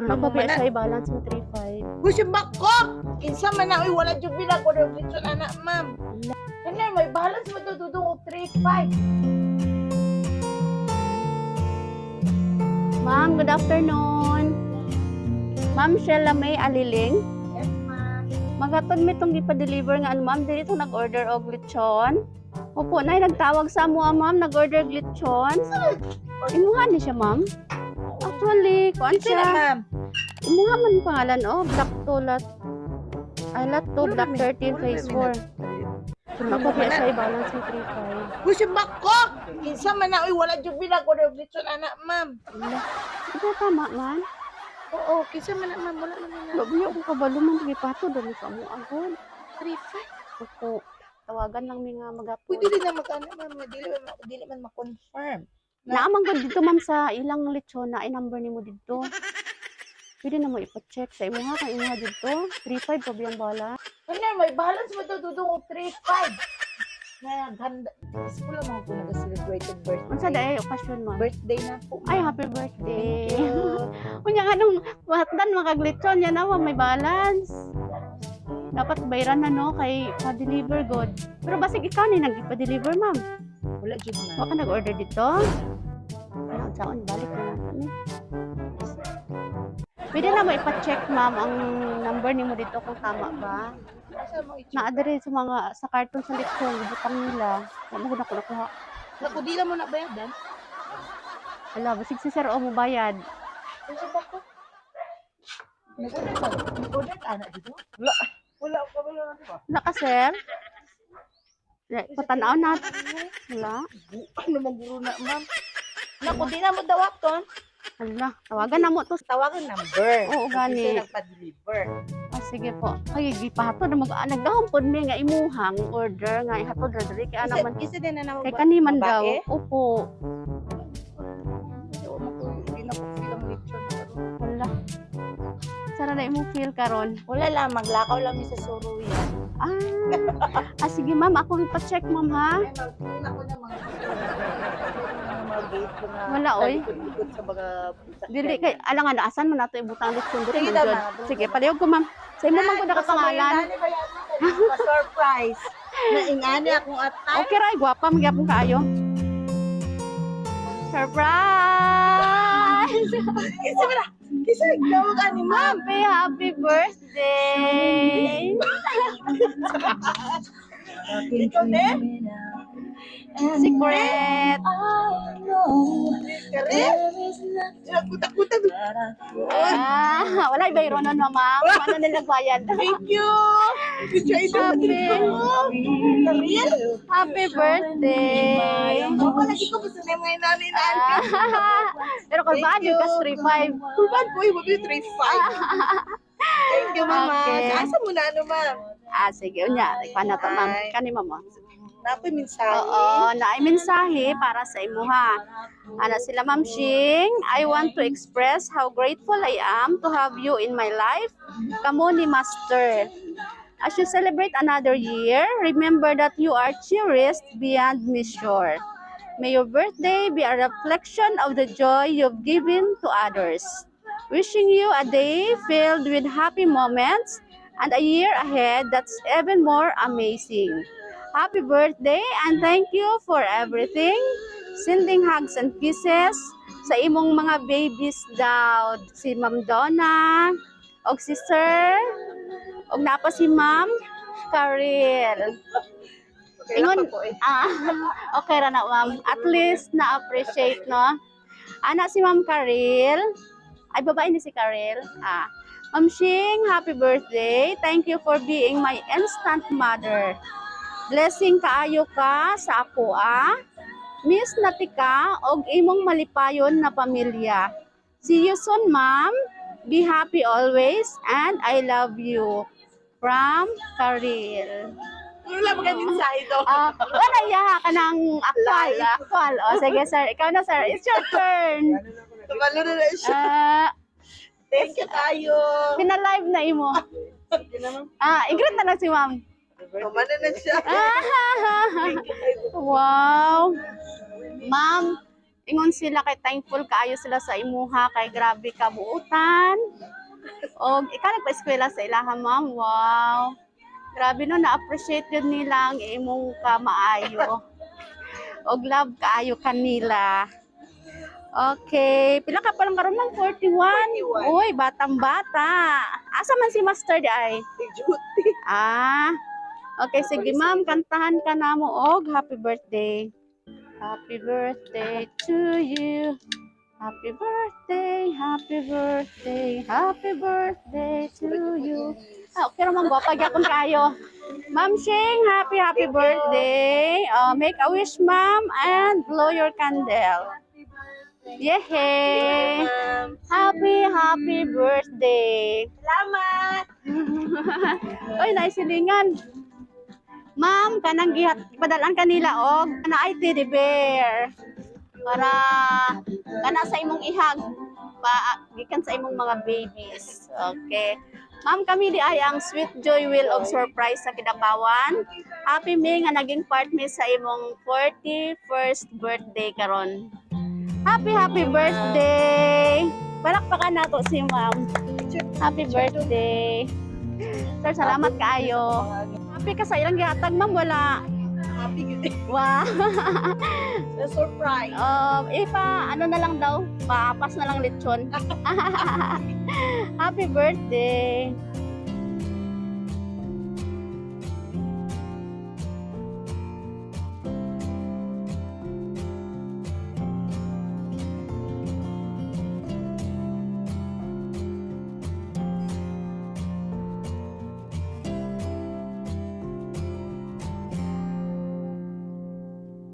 Pero naa pa Ano man na? siya balance mo 3.5. Uy, si Bako! Kinsa man na, uy, wala jud bilang order og litson ana, ma'am. Ano, may balance mo to dudong og 3.5. Ma'am, good afternoon. Ma'am Sheila May Aliling. Yes, ma'am. Maghatod mi tong gipa-deliver nga ano, ma'am, dili to nag-order og lechon. Opo, nay nagtawag sa amo ah, ma'am, nag-order og lechon. Imuha ni siya, ma'am. Actually, kuan Kinsa na, siya. ma'am? Imuha man yung pangalan oh, Black 2 lot. Ay, lot 2, Wala Black mi- 13, wala phase mi 4. Pero Naa pa siya balance mo 3.5. Uy, si Bako! Kinsa man na, uy, wala jud bilang order og litson ana, ma'am. Ito tama man. Oo, kinsa man na, ma'am, wala man na. Gabi ako kabalo man gipatod dali sa amo agad. 3.5. Opo. Tawagan lang mi nga magatod. Pwede din na magkano, ma'am, dili man ma-confirm. Naamang gud dito, ma'am, sa ilang lechon na ay number nimo didto. Pwede na mo ipa-check sa imuha kung imuha didto. 35 pa biyang bala. Ano, may balance mo to dudong og 3.5. Na ganda. Wala mo ko nag-celebrate og birthday. Unsa daay okasyon, ma'am? Birthday na po. Ay, happy birthday. Thank you. Unya nga nung hatdan makaglechon yan na ma'am, may balance. Dapat bayran na no kay pa-deliver god. Pero basig ikaw ni nag-ipa-deliver, ma'am. Wala jud, ma'am. Wa ka nag-order dito? Ano, saon balik na natin eh. Pwede na mo ipa-check, ma'am, ang number nimo dito kung tama ba. Asa mo i-check? Naa diri sa mga sa karton sa lechon gibutang nila. Wa mo gud ako nakuha. Naku, di lang mo na bayadan. Ala, basig si sir o mo bayad. Unsa ba ko? Nag-order ka? Nag-order ka ana dito? Wala. Wala ko wala na ba? Wala ka, sir? Patanaw na. Wala. Ano maguro na, ma'am? Naku, di na mo dawaton. Ala, tawagan na mo to. Tawagan number. Oo, gani. Kasi nagpa-deliver. Ah, sige po. Ay, gipahatod na mag nagdahom pod mi nga imuhang order nga ihatod ra diri kay ana man. Isa din na naman Kay kani man daw. babae? Opo. Hindi na ko feel ang lechon. Wala. Sana na imong feel karon. Wala lang, maglakaw lang mi sa Suruyan. Ah, ah sige ma'am, ako ipa-check, ma'am, ha. Ay, mag-clean ako ng mga mga gate ko na Wala, oy. Likod sa mga Dili kay alangan asan man nato ibutang lechon diri Sige man daw, jud. ma'am. Sige, palihog ko, ma'am. Sa imo man gud nakapangalan. Pa-surprise. Na ingani akong atay. Okay ra, gwapa man gyapon kaayo. Surprise! Kisa ba na? Kisa nagtawag ani, ma'am. Happy, happy birthday! Ikaw ne? Secret! Kare? Kutak-kutak. Ah, wala iba ironon, mama. Paano nila nagbayad? Thank you. Good ito. Happy. Karil? Happy birthday! Ako lagi ko gusto na yung mga inani-inani. Ah, pero kung ba, Thank you. ka 3-5. Kurban po, iba 3-5. Thank you, mama. Okay. Asa mo na ano, ma'am? Ah, sige. Unya, ikaw na to, ma'am. Kani, ma'am, oh. Napoy mensahe. Oo, naay mensahe para sa imuha. Ana sila, Ma'am Shing, "I want to express how grateful I am to have you in my life. Kamo ni Master. As you celebrate another year, remember that you are cherished beyond measure. May your birthday be a reflection of the joy you've given to others. Wishing you a day filled with happy moments and a year ahead that's even more amazing. Happy birthday and thank you for everything. Sending hugs and kisses sa imong mga babies daw." Si Ma'am Donna, og si Sir, og naa pa si Ma'am Karil. Okay lang Ingon, pa po eh. Ah, okay ra na, ma'am. At least na-appreciate, no? Ana si Ma'am Karil. Ay, babae ni si Karil. Ah. "Ma'am Shing, happy birthday. Thank you for being my instant mother. Blessing kaayo ka sa ako, ah. Miss na tika og imong malipayon na pamilya. See you soon, ma'am. Be happy always and I love you. From Karil." Wala ba kayo mensahe do? Ah, wala ya ka ng actual, actual. O sige sir, ikaw na, sir. It's your turn. Tumalo na na siya. Ah, Thank you tayo. Pina-live na imo. Ah, i-greet na lang si ma'am. Tumalo na siya. Ah, wow. Ma'am, ingon sila kay thankful kaayo sila sa imuha kay grabe ka buutan. Og ikaw nagpa-eskwela sa ilaha, ma'am. Wow. Grabe no, na-appreciate yun nila ang imong kamaayo. Og love kaayo kanila. Okay, pila ka pa lang karon, ma'am? 41? 41. Uy, batang bata. Asa man si Master di ay? Duty. Ah. Okay, sige, ma'am, kantahan ka na mo og happy birthday. Happy birthday to you. Happy birthday, happy birthday, happy birthday to you. Ah, okay ra man, gwapa gyapon kayo. Ma'am Shing, happy happy birthday. Make a wish, ma'am, and blow your candle. Yehey! Ma'am. Happy happy birthday. Salamat. Oy, naisilingan. Ma'am, kanang gihat padalan kanila og kana ay teddy bear. Para kana sa imong ihag pa gikan sa imong mga babies. Okay. Ma'am, kami di ay ang Sweet Joy Wheel of Surprise sa Kidapawan. Happy mi nga naging part mi sa imong 41st birthday karon. Happy happy birthday. Palakpakan nato si ma'am. Happy birthday. Sir, salamat kaayo. Happy ka sa ilang gihatag, ma'am, wala? Happy gyud. Wow. Sa surprise. Ipa, ano na lang daw, papas na lang lechon. Happy birthday.